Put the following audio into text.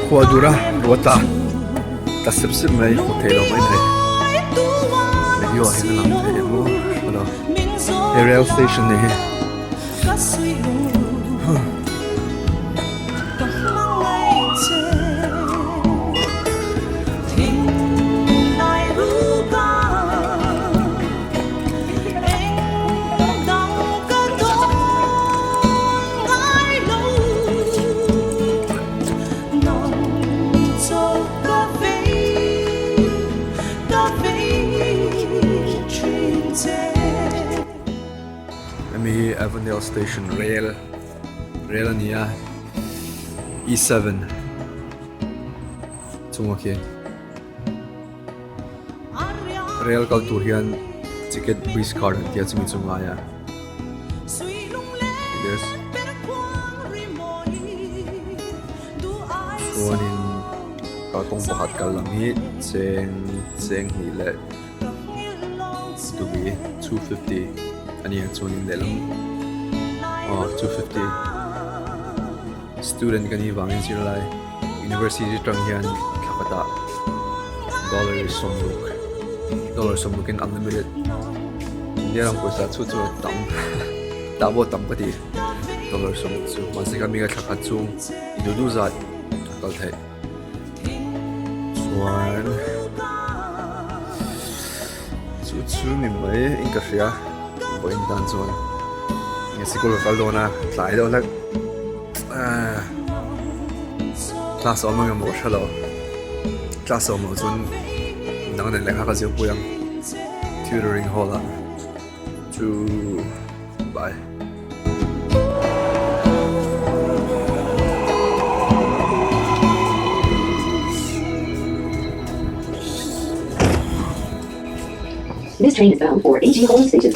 Khua dura ruat a ta sep sep mai hmu thei lo mai thei video ah hian a lang thei em aw hre lo he rail station ni hi. Hemi hi Avondale Station rail rail a ni a E7 chungah khian rail kal tur hian ticket bridge card an tia chumi chu ngai a yes chuanin kalkawng pakhat kal lam hi cheng cheng hnih leh to be 250 a ni ang chuanin lehlam aw 250 student ka nih vangin zirlai university atang hian thla khatah dollar sawmruk dollar sawmruk in unlimited India ram pawisa chu chu a tam tah pawh a tam ka ti dollar sawmruk chu mahse kha mi kha thla khat chhung duh duh zat a kal theih. Chuan chu chu ni mai in ka hria vawiin tan chuan nge sikul ka kal dawn a tlai deuh hlek ahh class a awm ang emaw ka hre lo class a awm loh chuan dang nen lehkha ka zir pui ang tutoring hall ah chu bye. This train is bound for AG Hall Station.